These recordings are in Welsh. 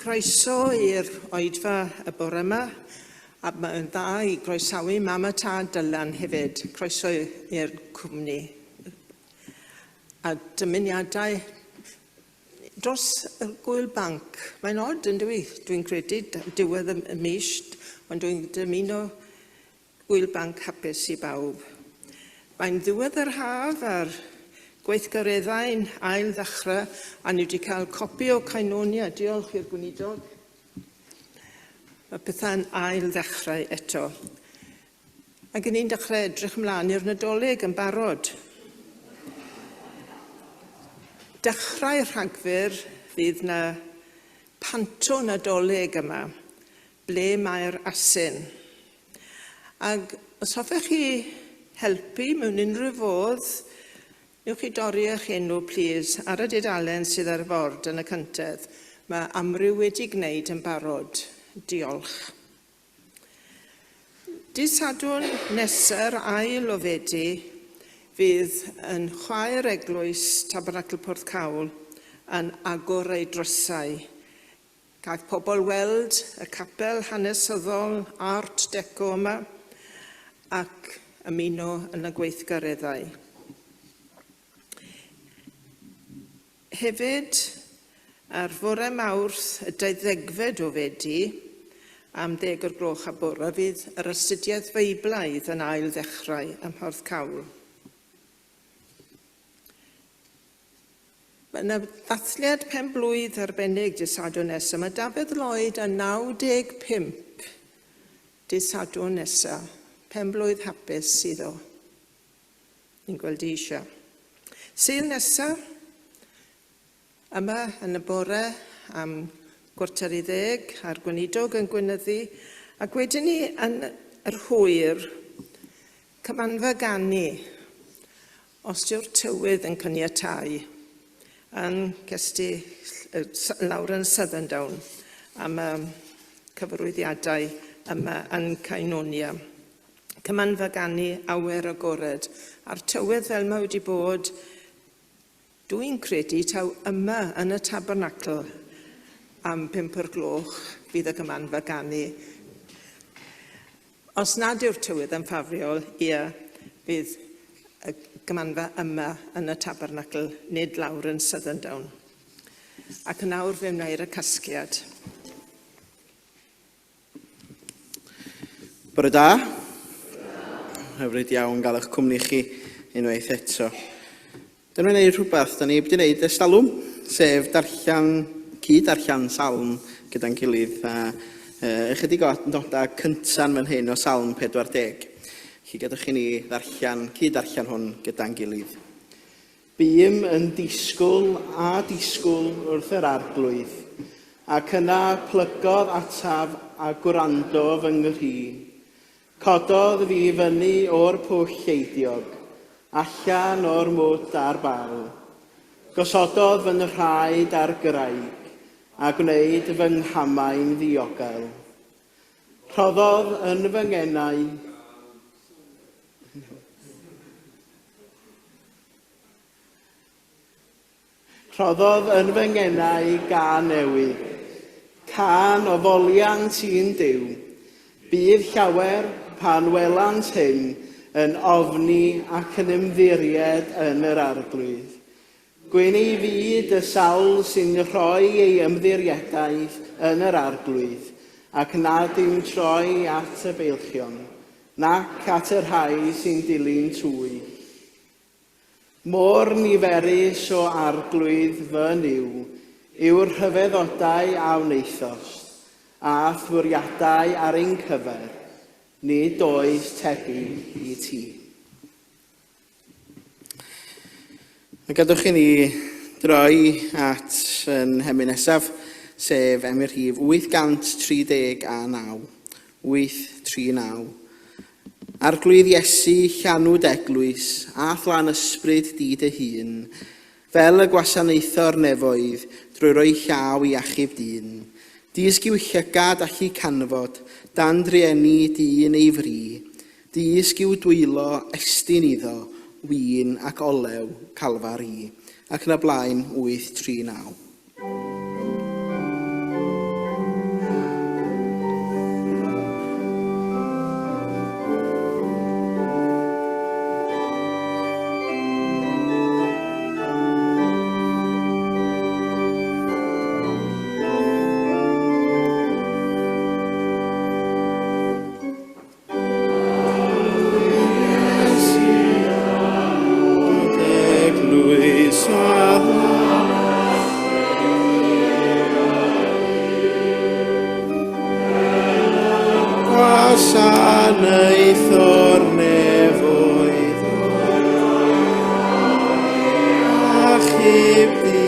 Croeso i'r oedfa y bore yma, a mae'n dda i groesawu mam a tad Dylan hefyd. Croeso i'r cwmni. A dymuniadau dros y gwyl banc. Mae'n od yn dwi? Dwi'n credu diwedd y mis, ond dwi'n dymuno Gŵyl Banc hapus i bawb. Mae'n ddiwedd yr haf a'r gweithgareddau'n ail ddechrau a ni wedi cael copi o Koinonia, diolch i'r gweinidog. Mae pethau'n ail ddechrau eto. Ac ni'n dechrau edrych ymlaen i'r Nadolig yn barod. Dechrau Rhagfyr fydd na panto Nadolig yma. Ble mae'r asyn? Ac os hoffech chi helpu mewn unrhyw fodd, newch chi dorri eich enw, plîs, ar y dudalen sydd ar y ford yn y cyntedd. Mae amryw wedi gwneud yn barod. Diolch. Dydd Sadwrn nesa'r ail o Fedi fydd yn chwaer eglwys Tabernacl Porthcawl yn agor ei drysau Caiff pobl weld y capel hanesyddol Art Deco yma ac ymuno yn y gweithgareddau. Hefyd, ar fore Mawrth y 20fed o Fedi, am ddeg o'r gloch a bore, fydd yr astudiaeth Feiblaidd yn ail ddechrau ym Mhorthcawl. Mae yna ddathliad pen-blwydd arbennig dydd Sadwrn nesaf. Mae Dafydd Lloyd yn 95 dydd Sadwrn nesaf. Pen-blwydd hapus iddo. Ni'n gweld i eisiau. Sul nesaf, yma yn y bore am 9:45 a'r gweinidog yn gweinyddu, ac wedyn ni yn yr hwyr, cymanfa ganu Os dyw'r tywydd yn caniatáu, yn Cesti lawr yn Southerndown am y cyfarwyddiadau yma yn Koinonia. Cymanfa ganu awyr agored, a'r tywydd fel mae wedi bod, dwi'n credu taw yma yn y tabernacl am 5 o'r gloch fydd y gymanfa ganu. Os nad yw'r tywydd yn ffafriol, ia, bydd y gymanfa yma yn y tabernacl, nid lawr yn Southerndown. Ac yn awr fe wnair y casgliad. Bore da. Hyfryd iawn gael eich cwmni chi unwaith eto. Dyn nhw'n gwneud rhywbeth da ni wedi gwneud ers talwm, sef darllen, cyd-darllen salm gyda'n gilydd, a uh, ychydig o adnodau cynta'n fan hyn o Salm 40. Felly gadwch i ni ddarllen, cyd-darllen hwn gyda'n gilydd. Bûm yn disgwyl a disgwyl wrth yr arglwydd, ac yna plygodd ataf a gwrando fy nghri. Cododd fi i fyny o'r pwll eidiog, allan o'r mwd a'r bal. Gosododd fy nhraed ar graig, a gwneud fy nghamau'n ddiogel. Rhoddodd yn fy ngenau Rhoddodd yn fy ngenau gân newydd, cân o foliant i'n Duw. Bydd llawer, pan welant hyn, yn ofni ac yn ymddiried yn yr Arglwydd. Gwyn ei fyd y sawl sy'n rhoi ei ymddiriedaeth yn yr Arglwydd, ac nad yw'n troi at y beilchion, nac at y rhai sy'n dilyn twyll. Mor niferus o Arglwydd fy Nuw yw'r rhyfeddodau a wnaethost, a'th fwriadau ar ein cyfer, nid oes tebyg i ti. A gadwch i ni droi at yn hemyn nesaf, sef emyn rhif 839. 839. Arglwydd Iesu, llanw d'eglwys, a thlan ysbryd di dy hun, fel y gwasanaetho'r nefoedd drwy roi llaw i achub dyn. Dysg i'w llygad allu canfod, dan drueni dyn ei fri. Dysg i'w dwylo estyn iddo win ac olew Calfari. Ac yn y blaen, 839. Achub dyn.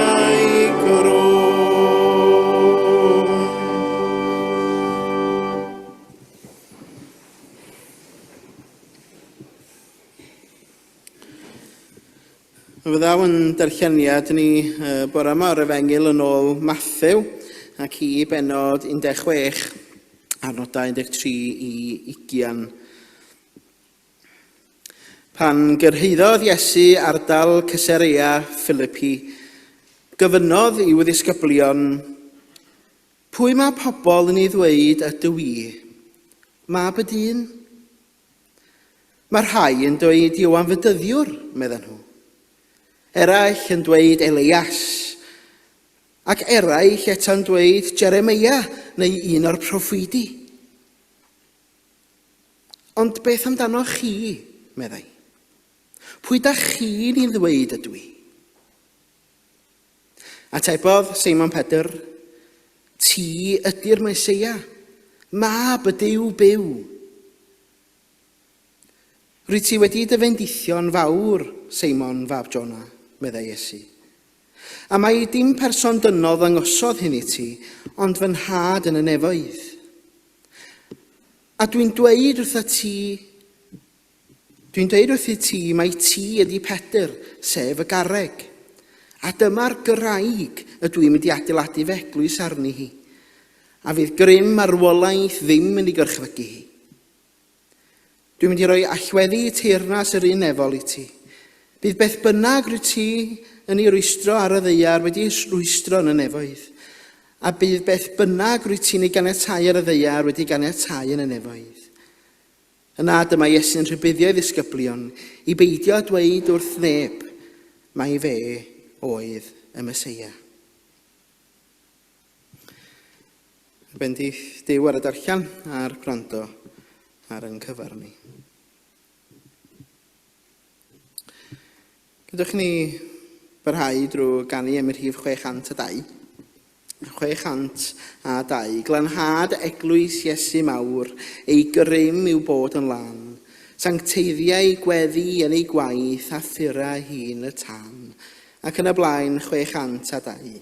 Ei grwn. Fyddaw yn darlleniad ni bore yma o'r Efengyl yn ôl Mathew ac i bennod 16 adnodau 13 i 20. Pan gyrhaeddodd Iesu ardal Caesarea Philippi, gofynnodd i'w ddisgyblion, Pwy mae pobl yn ei ddweud ydw i? Mab y dyn? Mae rhai yn dweud Ioan Fedyddiwr, medden nhw. Eraill yn dweud Elias, ac eraill eto'n dweud Jeremeia neu un o'r proffwydi. Ond beth amdanoch chi, meddai. Pwy da chi'n ei ddweud ydw i? Atebodd Seimon Pedr, Ti ydy'r Meseia, mab y Duw byw. Rwyt ti wedi dy fendithio'n fawr, Seimon fab Jona, meddai Iesu. A mai dim person dynol ddangosodd hyn i ti, ond fy nhad yn y nefoedd. A dwi'n dweud wrtha ti, Dwi'n dweud wrthyt ti mai ti ydy Pedr, sef y garreg. A dyma'r graig y dwi'n mynd i adeiladu fy eglwys arni hi. A fydd grym marwolaeth ddim yn ei gorchfygu hi. Dwi'n mynd i roi allweddi teyrnas yr un nefol i ti. Bydd beth bynnag rwyt ti yn ei rwystro ar y ddaear wedi ei rwystro yn y nefoedd. A bydd beth bynnag rwyt ti'n ei ganiatáu ar y ddaear wedi ei ganiatáu yn y nefoedd. Yna dyma Iesu'n rhybuddio ei ddisgyblion i beidio â dweud wrth neb mai fe oedd y Meseia. Bendith Duw ar y darllen a'r gwrando ar ein cyfer ni. Gadewch i ni barhau drwy ganu am y rhif 602. 602. Glanhad eglwys Iesu mawr, ei grym yw bod yn lan. Sancteiddiau gweddi yn ei gwaith a phura hi'n y tân. Ac yn y blaen 602.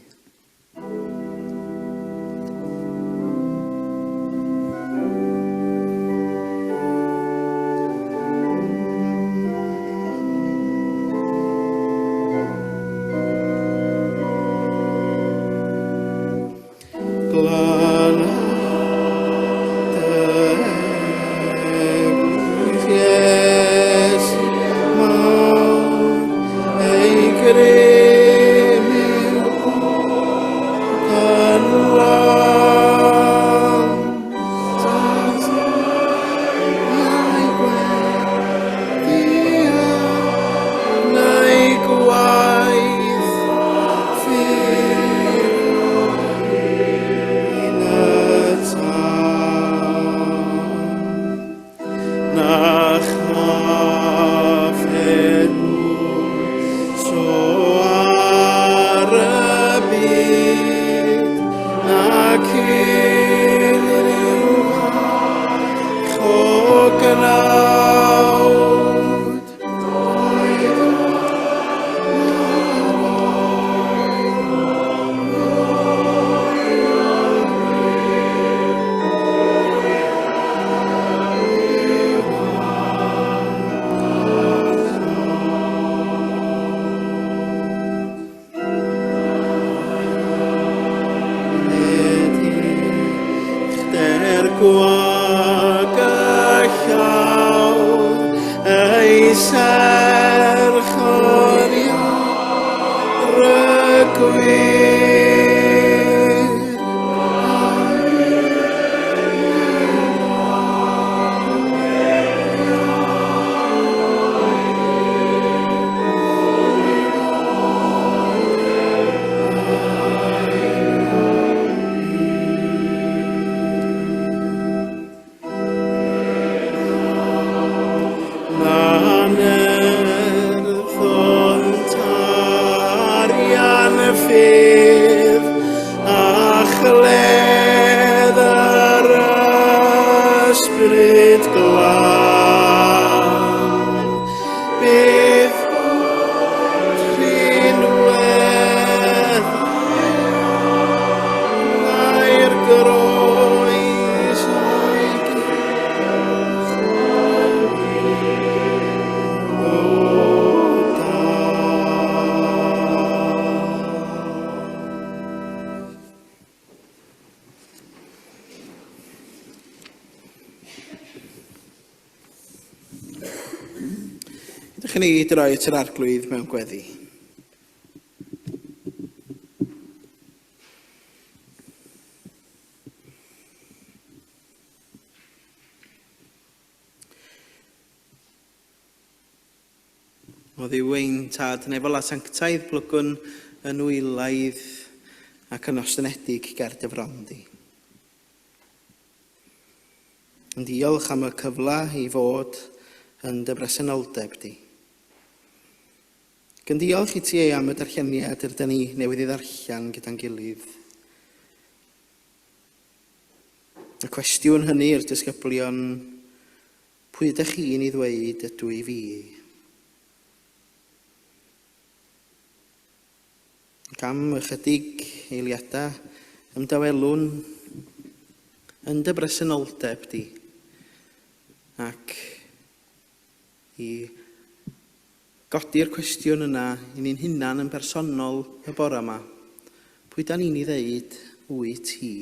Na chaf er Bydd rhinwedd Mae'r groes o'i Ydych chi'n ei droi at yr arglwydd mewn gweddi? O Dduw ein Tad nefol a sanctaidd, plygwn yn wylaidd ac yn ostynedig ger dy fron di. Yn diolch am y cyfle i fod yn dy bresenoldeb di. Ac yn diolch i ti am y darlleniad yr ydyn ni newydd ei ddarllen gyda'n gilydd. Y cwestiwn hynny i'r disgyblion, pwy ydych chi'n ei ddweud ydw i fi? Ac am ychydig eiliadau ymdawelwn yn dy bresenoldeb di ac i godi'r cwestiwn yna i ni'n hunan yn bersonol y bore yma. Pwy da ni'n ei ddeud wyt ti?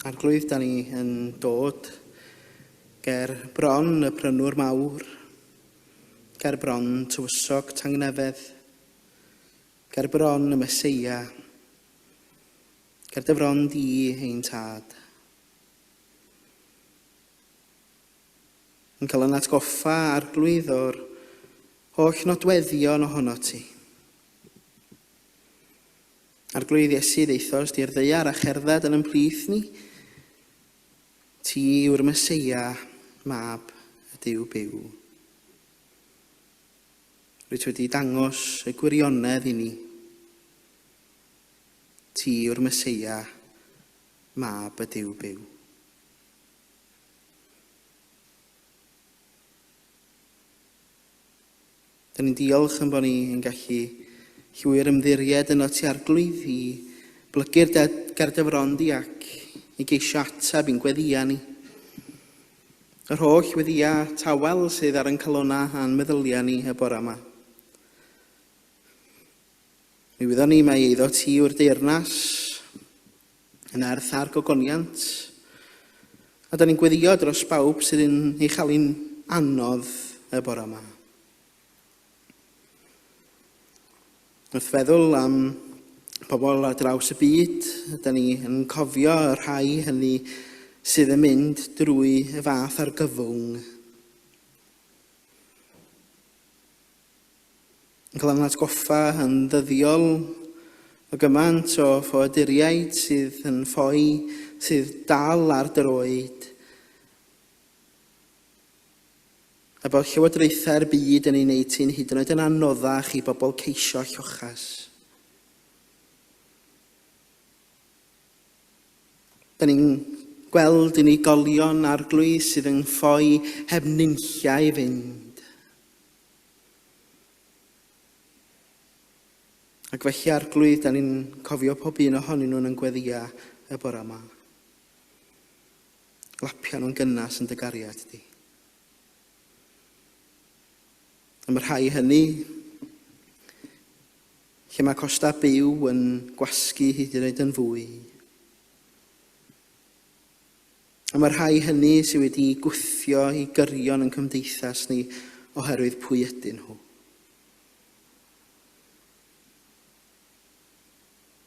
Arglwydd, da ni yn dod ger bron y prynwr mawr, ger bron tywysog tangnefedd, ger bron y Meseia, ger dy fron di, ein tad. Yn cael yn atgoffa arglwydd o'r holl nodweddion ohono ti. Arglwydd Iesu, ddeithos di'r ddaear a cherdded yn ymplith ni. Ti yw'r Meseia, mab y Duw byw. Rwyt wedi dangos y gwirionedd i ni. Ti yw'r Meseia, mab y Duw byw. Da ni'n diolch yn bod ni yn gallu llwyr ymddiried yno ti arglwydd i blygu'r ger dy fron di ac i geisio ateb i'n gweddia ni. Yr holl weddia tawel sydd ar yn calona a'n meddylia ni y bore yma. Mi wyddon ni mai eiddo ti yw'r deyrnas, y nerth a'r gogoniant. A da ni'n gweddio dros bawb sydd yn ei chael hi'n anodd y bore yma. Wrth feddwl am pobl ar draws y byd, da ni yn cofio y rhai hynny sydd yn mynd drwy y fath argyfwng. Yn cael ein atgoffa yn ddyddiol o gymaint o ffoaduriaid sydd yn ffoi, sydd dal ar droed, a bod llywodraethau'r byd yn ei wneud hi'n hyd yn oed yn anoddach i bobl ceisio llochas. Da ni'n gweld unigolion arglwydd sydd yn ffoi heb nunlla i fynd. Ac felly, Arglwydd, da ni'n cofio pob un ohonyn nhw'n yn gweddia y bore yma. Lapia nhw'n gynnas yn dy gariad di. Am y rhai hynny, lle mae costa byw yn gwasgu hyd yn oed yn fwy. Am y rhai hynny sydd wedi gwthio i gyrion yn cymdeithas ni oherwydd pwy ydyn nhw.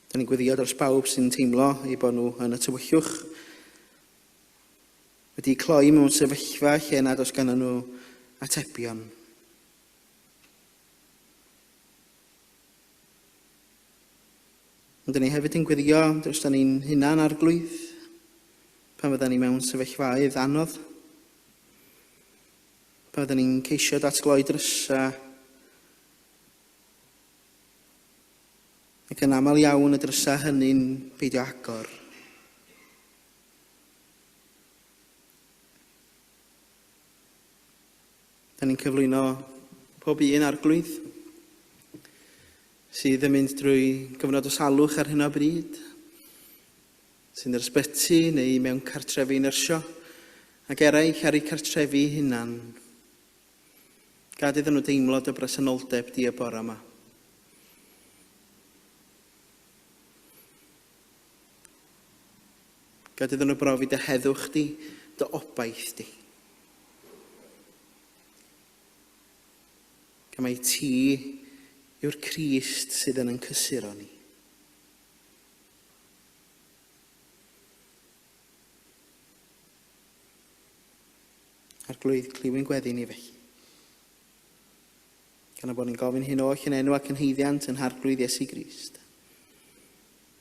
Da ni'n gweddio dros bawb sy'n teimlo eu bod nhw yn y tywyllwch. Wedi cloi mewn sefyllfa lle nad oes ganddyn nhw atebion. Ond ni hefyd yn gweddio dros da ni'n hunan arglwydd, pan fydda ni mewn sefyllfaoedd anodd, pan fydda ni'n ceisio datgloi drysa, ac yn aml iawn y drysa hynny'n peidio agor. Da ni'n cyflwyno pob un arglwydd sydd yn mynd drwy gyfnod o salwch ar hyn o bryd, sy'n yr ysbyty neu mewn cartrefi nyrsio, ac eraill ar eu cartrefi hunan. Gad iddyn nhw deimlo dy bresenoldeb di y bore yma. Gad iddyn nhw brofi dy heddwch di, dy obaith di. Gan mai ti yw'r Crist sydd yn yn cysuro ni. Arglwydd, clyw'n gweddi ni felly. Gan y bod ni'n gofyn hyn oll yn enw ac yn haeddiant yn Harglwydd Iesu Grist.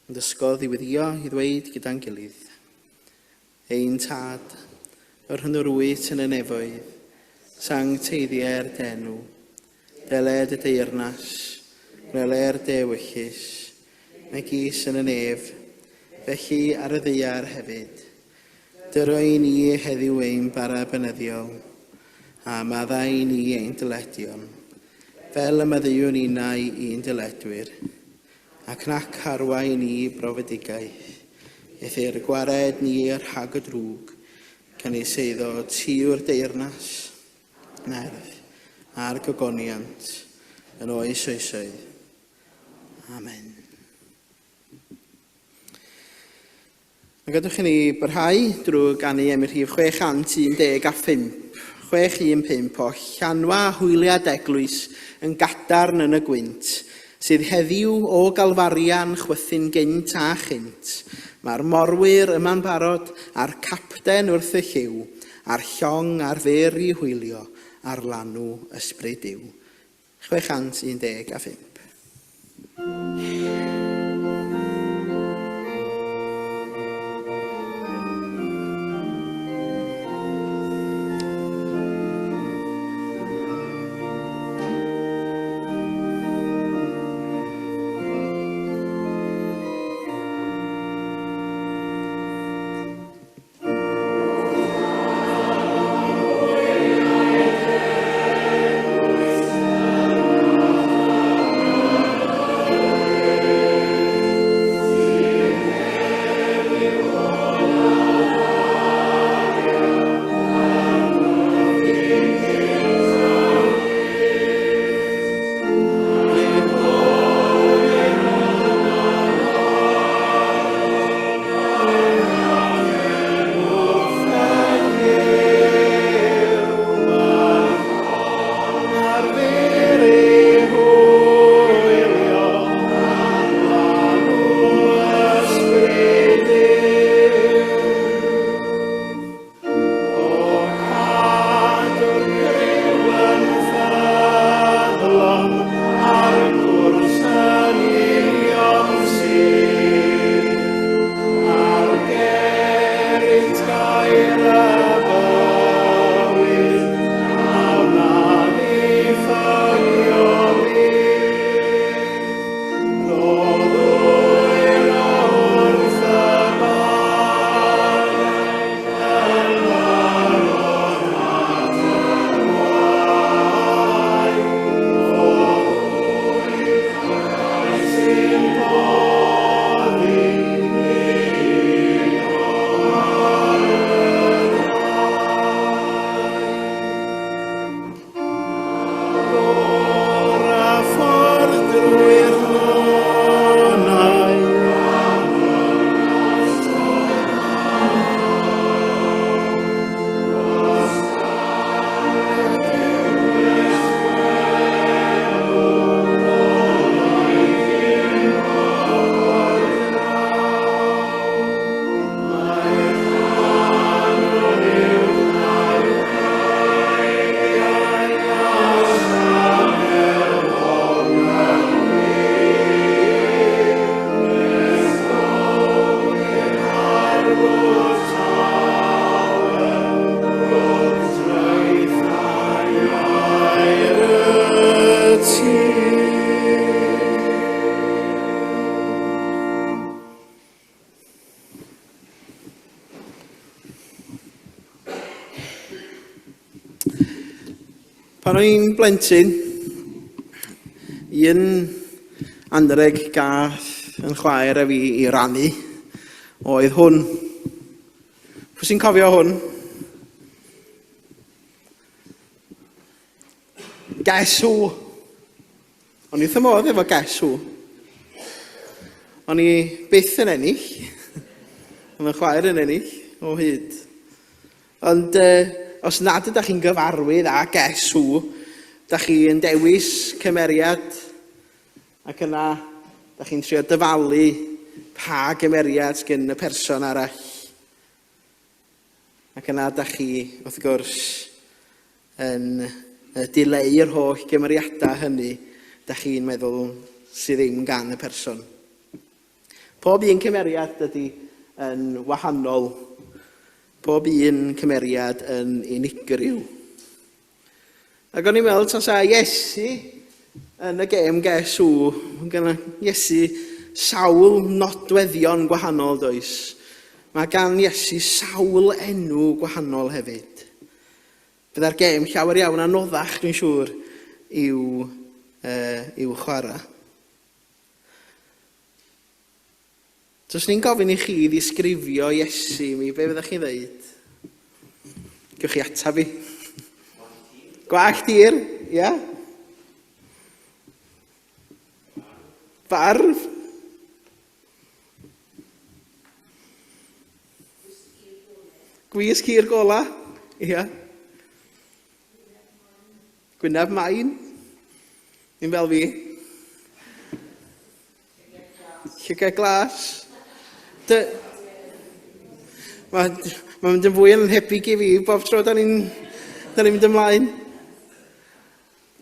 Yn dysgodd i weddio i ddweud gyda'n gilydd. Ein Tad, yr hwn yr wyt yn y nefoedd, sancteiddier d'enw, deled y deyrnas, gwneler dy ewyllys, megis yn y nef, felly ar y ddaear hefyd. Dyro i ni heddiw ein bara beunyddiol, a maddau i ni ein dyledion, fel y maddeuwn ninnau i'n dyledwyr, ac nac arwain ni brofedigaeth, eithr gwared ni rhag y drwg, gan ei seiddo ti yw'r deyrnas, nerth, a'r gogoniant, yn oes oesoedd. Amen. A gadwch i ni barhau drwy ganu emyn rhif 615, 615 o Llanwa Hwyliad Eglwys yn gadarn yn y gwynt, sydd heddiw o Galfaria'n chwythu'n gynt a chynt. Mae'r morwyr yma'n barod, a'r capten wrth y llyw, a'r llong ar fyr i hwylio ar lanw ysbryd Duw. 615. Pan o'n i'n blentyn, un anreg gath yn chwaer a fi i rannu oedd hwn. Pwy sy'n cofio hwn? Guess who? O'n i wrth y modd efo Guess Who. O'n i byth yn ennill. Oedd yn chwaer yn ennill o hyd. Ond uh, os nad ydych chi'n gyfarwydd â Guess Who, da chi yn dewis cymeriad ac yna da chi'n trio dyfalu pa gymeriad sgyn y person arall. Ac yna da chi, wrth gwrs, yn dileu'r holl gymeriadau hynny da chi'n meddwl sydd ddim gan y person. Pob un cymeriad dydy yn wahanol. Pob un cymeriad yn unigryw. Ac o'n i'n meddwl tasa Iesu yn y gêm Guess Who, mae gan Iesu sawl nodweddion gwahanol, does? Mae gan Iesu sawl enw gwahanol hefyd. Byddai'r gêm llawer iawn anoddach, dwi'n siŵr, i'w, uh, i'w chwarae. Os ni'n gofyn i chi ddisgrifio Iesu i mi, be fyddech chi'n ddeud? Gewch chi atab fi. Gwallt hir, ia? Yeah. Barf. Gwisg hir gola, ia. Gwyneb main. Ddim fel fi. Llygaid glas. Dy... Mae'n ma mynd yn fwy yn nhebyg i fi bob tro da ni'n da ni mynd ymlaen.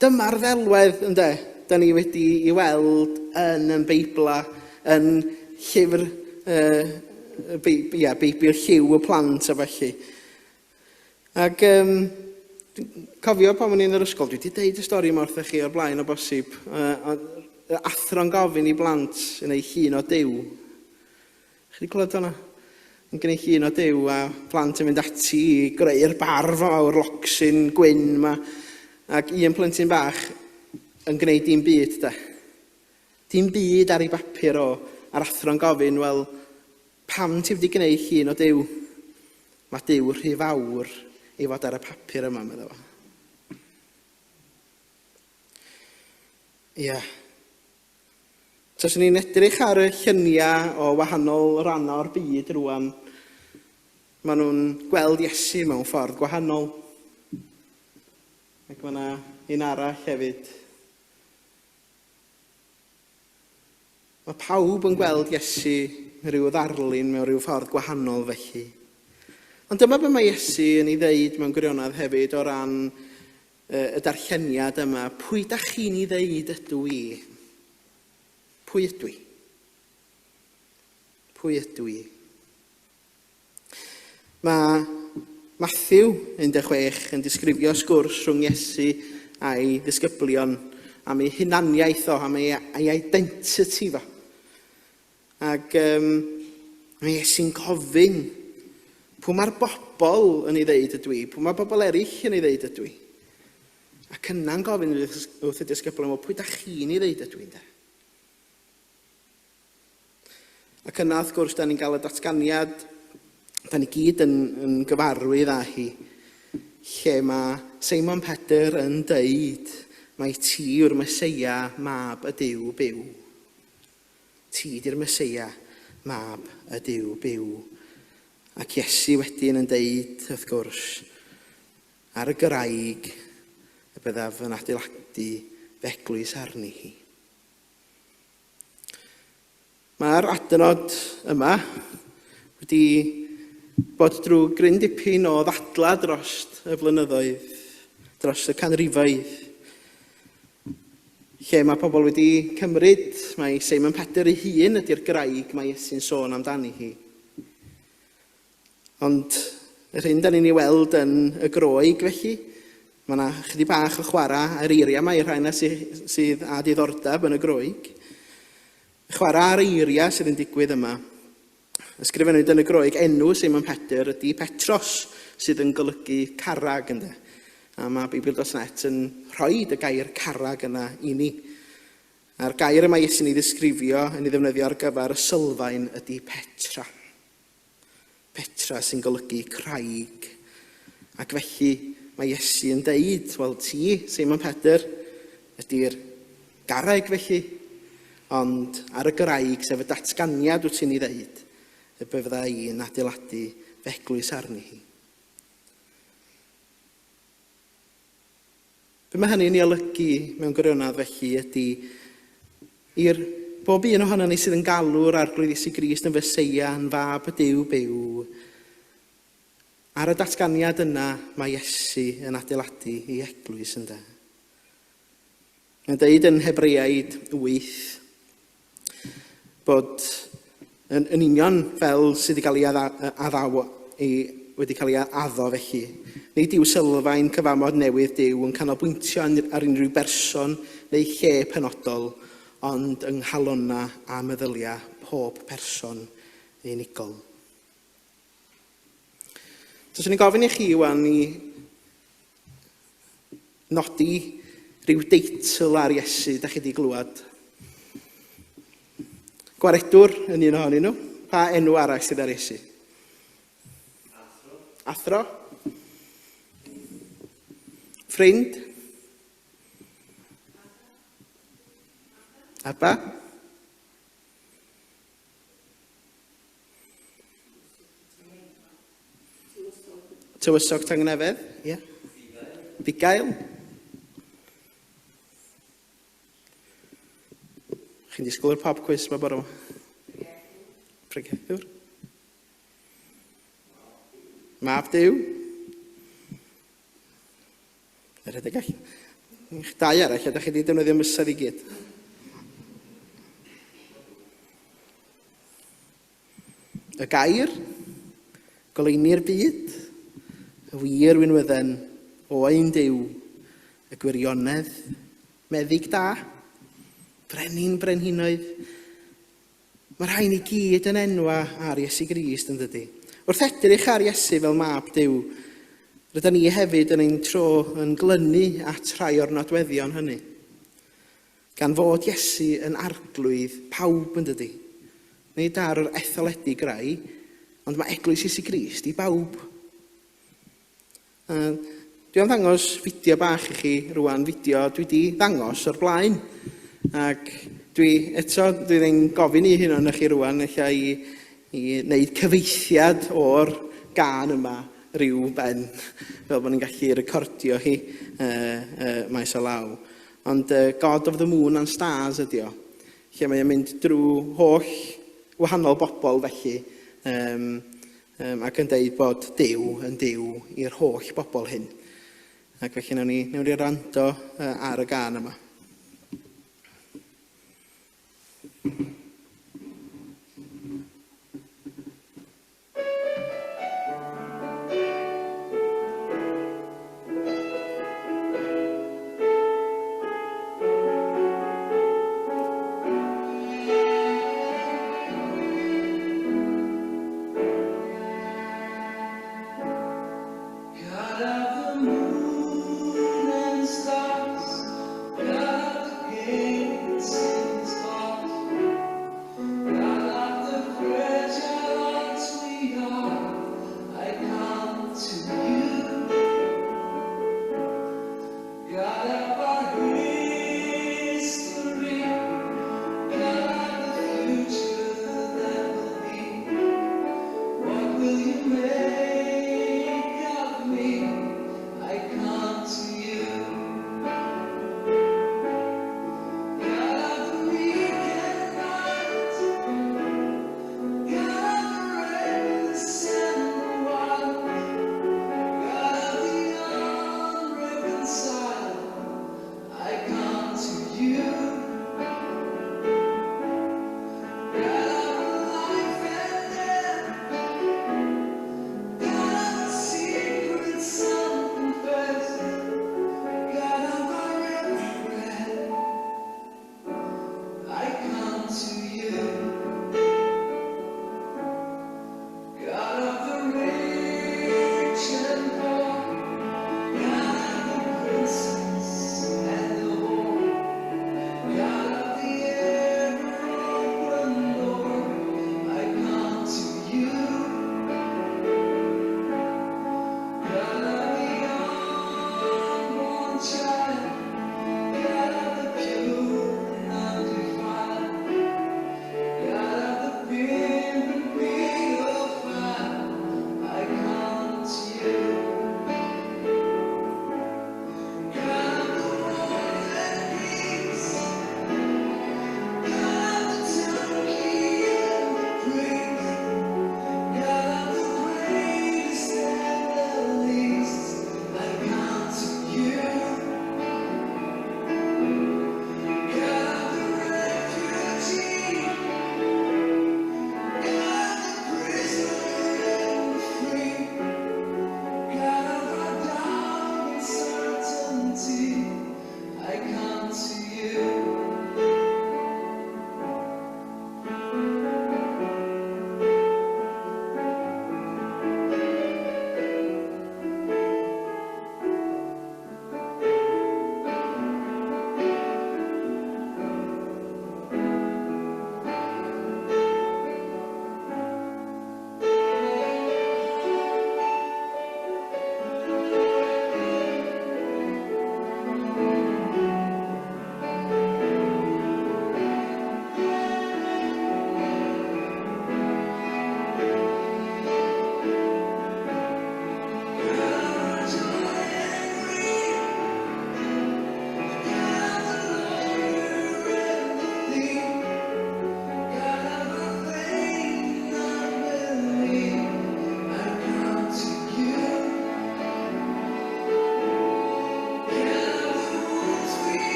Dyma'r ddelwedd, ynde, da ni wedi i weld yn yn Beibla, yn llyfr, uh, ia, Beibl lliw y plant a felly. Ac um, cofio pan o'n i yn yr ysgol, dwi wedi deud y stori yma wrthych chi o'r blaen o bosib, uh, athro'n gofyn i blant yn ei llun o Duw. Chi wedi clywed hwnna? Yn gwneud llun o Duw a plant yn mynd ati i greu'r barf mawr locsyn gwyn yma. Ac un plentyn bach yn gwneud dim byd, de. Dim byd ar ei bapur o, a'r athro'n gofyn, wel, Pam ti wedi gwneud llun o Duw? Mae Duw rhy fawr i fod ar y papur yma, medda fo. Ia. Taswn ni'n edrych ar y lluniau o wahanol rannau o'r byd rwan, maen nhw'n gweld Iesu mewn ffordd gwahanol. Ac mae yna un arall hefyd. Mae pawb yn gweld Iesu rhyw ddarlun mewn rhyw ffordd gwahanol felly. Ond dyma be mae Iesu yn ei ddeud mewn gwirionedd hefyd o ran y darlleniad yma. Pwy da chi'n ei ddeud ydw i? Pwy ydw i? Pwy ydw i? Mae Mathew 16 yn disgrifio sgwrs rhwng Iesu a'i ddisgyblion am ei hunaniaeth o, am ei, ei identity fo. Ac um, mae Iesu'n gofyn pwy mae'r bobl yn ei ddeud ydw i, pwy mae bobl eraill yn ei ddeud ydw i. Ac yna'n gofyn wrth y disgyblion, wel, pwy da chi'n ei ddeud ydw i'n de? Ac yna, wrth gwrs, da ni'n cael y datganiad, da ni gyd yn, yn gyfarwydd â hi, lle mae Seimon Pedr yn deud mai ti yw'r Meseia, mab y Duw byw. Ti di'r Meseia, mab y Duw byw. Ac Iesu wedyn yn deud, wrth gwrs, ar y graig y byddaf yn adeiladu f'eglwys arni hi. Mae'r adnod yma wedi bod drwy gryn dipyn o ddadlau dros y blynyddoedd, dros y canrifoedd, lle mae pobl wedi cymryd mae Simon Pedr ei hun ydy'r graig mae Iesu'n sôn amdani hi. Ond yr hyn da ni'n ei weld yn y Groeg felly, mae yna chydig bach o chwarae ar eiriau yma i'r rhai yna sydd, sydd â diddordeb yn y Groeg. Chwarae ar eiriau sydd yn digwydd yma. Ysgrifennwyd yn y Groeg enw Simon Pedr ydy Petros, sydd yn golygu carrag ynddo. A mae Beibl.net yn rhoi y gair carrag yna i ni. A'r gair y mae Iesu'n ei ddisgrifio yn ei ddefnyddio ar gyfer y sylfaen ydy Petra. Petra sy'n golygu craig. Ac felly mae Iesu yn deud, wel ti, Seimon Pedr, ydy'r garreg felly, ond ar y graig, sef y datganiad wyt ti'n ei ddeud, y bydda i'n adeiladu fy eglwys arni hi. Be mae hynny'n ei olygu mewn gwirionedd felly ydy i'r bob un ohono ni sydd yn galw'r Arglwydd Iesu Grist yn Feseia, yn fab y Duw byw, ar y datganiad yna mae Iesu yn adeiladu ei eglwys ynde. Mae'n deud yn Hebreaid 8 bod yn, yn union fel sydd wedi cael ei addawo, ei, wedi cael ei addo felly. Nid yw sylfaen cyfamod newydd Duw yn canolbwyntio ar unrhyw berson neu lle penodol, ond yng nghalonnau a meddyliau pob person unigol. Taswn i'n gofyn i chi wan i nodi rhyw deitl ar Iesu da chi wedi glywed. Gwaredwr yn un ohonyn nhw. Pa enw arall sydd ar Iesu? Athro. Athro. Ffrind. Abba. Tywysog Tangnefedd, ie. Yeah. Bugail. Chi'n disgwyl yr pop quiz mae bore yma? Pregethwr. Mab Duw. Yr rhedeg allan. Eich dau arall, ydych chi wedi defnyddio mysedd i gyd. Y gair, goleuni'r byd, y wir winwydden, oen Duw, y gwirionedd, meddyg da, brenin brenhinoedd. Mae rhain i gyd yn enwa ar Iesu Grist, yn dydy? Wrth edrych ar Iesu fel mab Duw, rydyn ni hefyd yn ein tro yn glynu at rhai o'r nodweddion hynny. Gan fod Iesu yn arglwydd pawb yn dydy? Nid ar yr etholedig rai, ond mae eglwys Iesu Grist i bawb. Dwi am ddangos fideo bach i chi rwan, fideo dwi di ddangos o'r blaen. Ac dwi eto, dwi ddim gofyn i hyn o'n chi rwan, ella i, i wneud cyfeithiad o'r gân yma rhyw ben, fel bod ni'n gallu recordio hi maes o law. Ond God of the Moon and Stars ydi o, lle mae o'n mynd drwy holl wahanol bobl felly, ac yn deud bod Duw yn Duw i'r holl bobl hyn. Ac felly nawn ni, nawn ni rando ar y gân yma. God of the moon and stars, God of the gates and spots, God of the fragile hearts we are, I come to you. God of our history, God of the future that will be, what will you make of me? I come to you. God of the weak and right, God of the reckless and the wild, God of the unreconciled,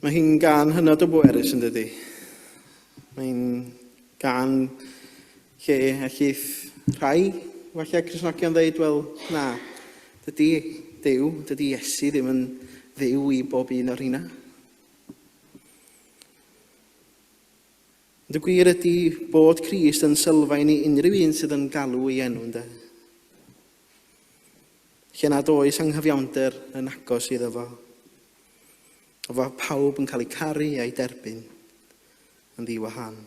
Mae hi'n gân hynod o bwerus yn dydi? Mae'n gân lle ellith rhai, falle Cristnogion ddeud, wel, na, dydy Duw, dydy Iesu ddim yn Dduw i bob un o'r rheina. Ond y gwir ydy bod Crist yn sylfaen i unrhyw un sydd yn galw ei enw, ynde? Lle nad oes anghyfiawnder yn agos iddo fo. O fod pawb yn cael eu caru a'u derbyn yn ddiwahan.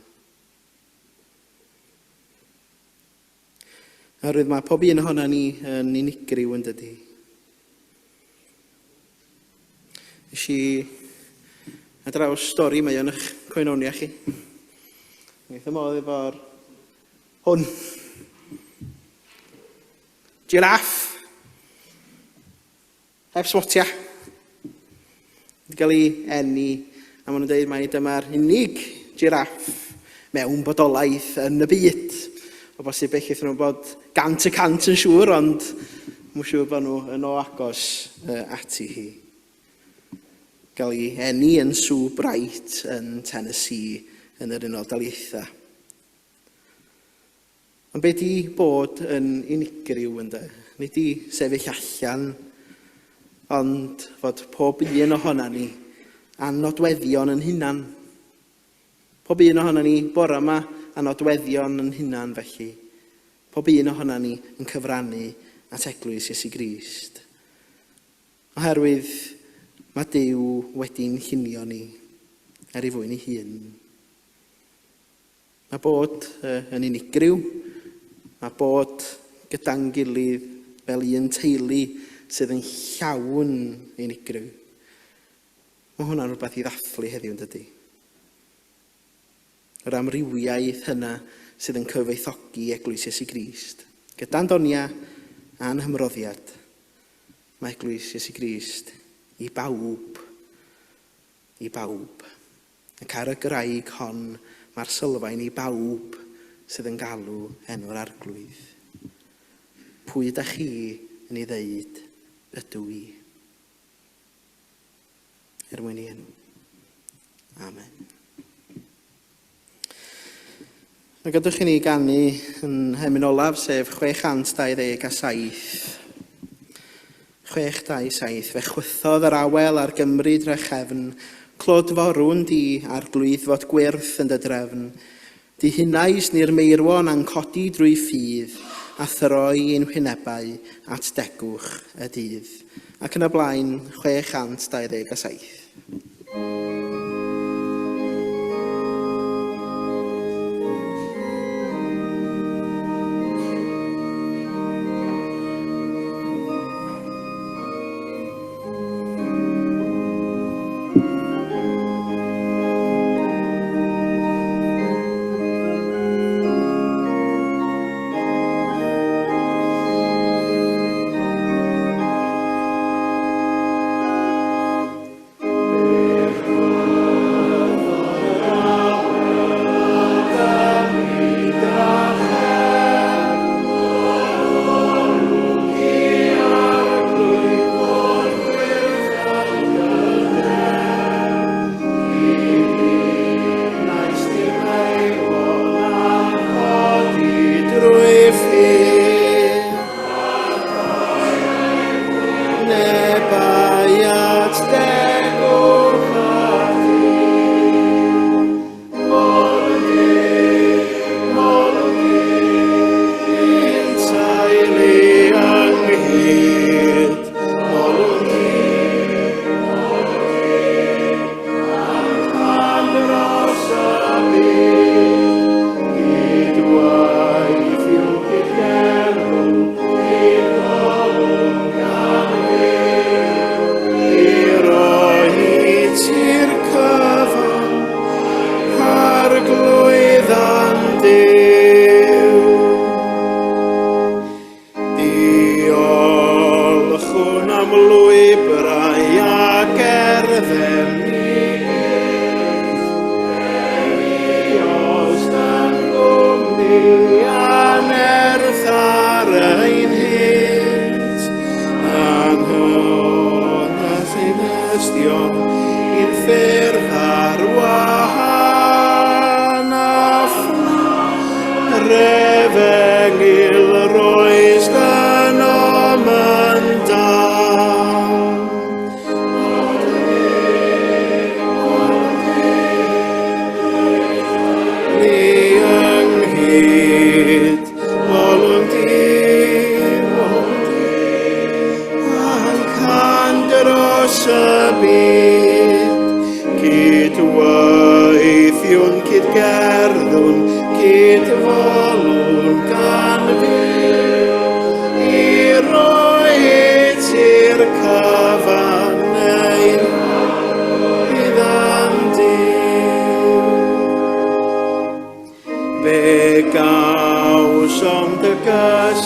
Oherwydd mae pob un ohono ni yn unigryw yn dydy. Nes i ar draws stori mae o'n eich coenonia chi. Wnaeth y modd efo'r hwn. Giraffe! Heb smotia. Wedi cael ei eni, a maen nhw'n dweud mai dyma'r unig jiráff mewn bodolaeth yn y byd. O bosib bellith nhw bod 100% yn siŵr, ond mwyn siŵr bod nhw yn o agos ati hi. Gael ei eni yn Sue Bright yn Tennessee yn yr Unol Daleithiau. Ond be di bod yn unigryw ynde? Nid i sefyll allan, ond fod pob un ohona ni a'n nodweddion yn hunan. Pob un ohona ni bore yma a nodweddion yn hunan felly. Pob un ohona ni yn cyfrannu at eglwys Iesu Grist. Oherwydd mae Duw wedi'n llunio ni er ei fwyn ei hun. Mae bod yn unigryw, mae bod gyda'n gilydd fel un teulu sydd yn llawn unigryw. Mae hwnna'n rhywbeth i ddathlu heddiw yn dydy? Yr amrywiaeth hynna sydd yn cyfoethogi Eglwys Iesu Grist. Gyda'n donia a'n hymroddiad, mae Eglwys Iesu Grist i bawb, i bawb. Ac ar y graig hon mae'r sylfaen i bawb sydd yn galw enw'r Arglwydd. Pwy ydach chi yn ei ddeud ydw i? Er mwyn ei enw. Amen. A gadwch i ni ganu yn hemyn olaf, sef 627. 627. Fe chwythodd yr awel ar Gymru drachefn, clod forwn di, arglwydd fod gwyrth yn dy drefn. Di hunais ni'r meirwon a'n codi drwy ffydd, a throi ein hwynebau at degwch y dydd. Ac yn y blaen, 627.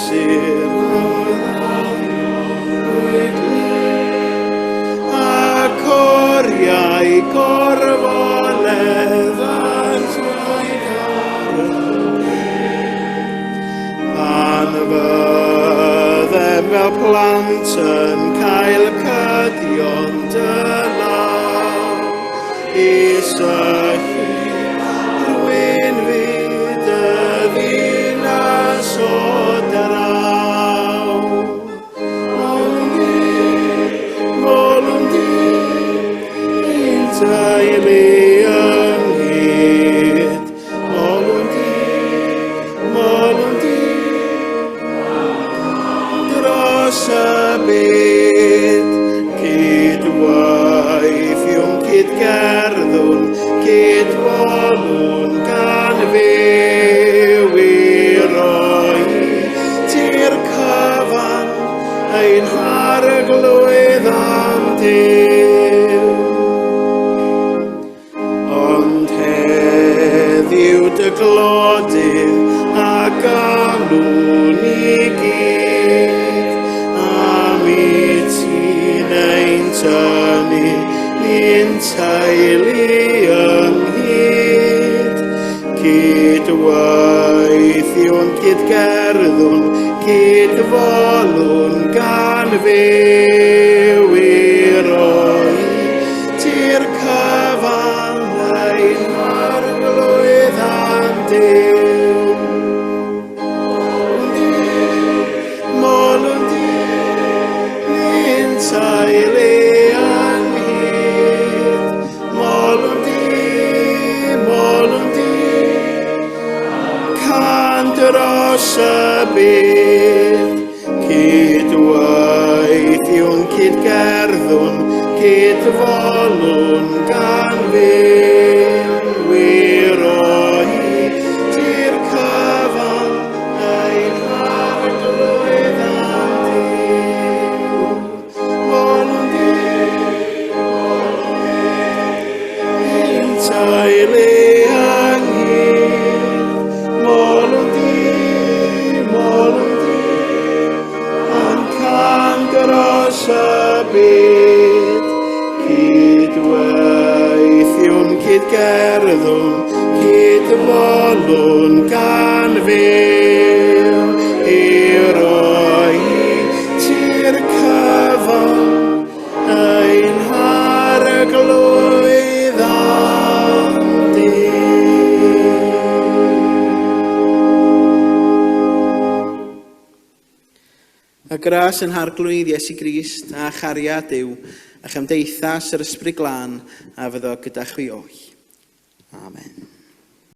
gysur ac oriau gorfoledd a'n traed ar y Pan fyddem fel plant yn cael cydio'n dy law i syllu rwy'n fyd y ddinas o draw. Molwn di, molwn di, ein teulu ynghyd. Molwn di, molwn di, dros y byd. Cydweithiwn, cydgerddwn, cydwolwn gan fyw i roi ti'r cyfan ein harglwydd a'n Duw. Ond heddiw dy glodydd a galwn i gyd, am i ti'n ein tynnu ni'n teulu ynghyd. Cydweithiwn, cydgerddwn, cydfolwn gan fyw i roi ti'r cyfan ein harglwydd a'n Duw. Molwn di, ni'n teulu ynghyd. Molwn di, molwn di, can dros y byd. Cydweithiwn, cydgerddwn, cydfolwn gan fyw i roi ti'r cyfan ein harglwydd a'n Duw. Molwn di, ein teulu ynghyd. Molwn di, molwn di, a'n can dros y byd. Cydweithiwn, cydgerddwn, cydfolwn gan fyw i roi ti'r cyfan ein harglwydd a'n Duw. Y gras yn harglwydd Iesu Grist a chariad Duw a chymdeithas yr Ysbryd Glân a fyddo gyda chwi oll. Amen.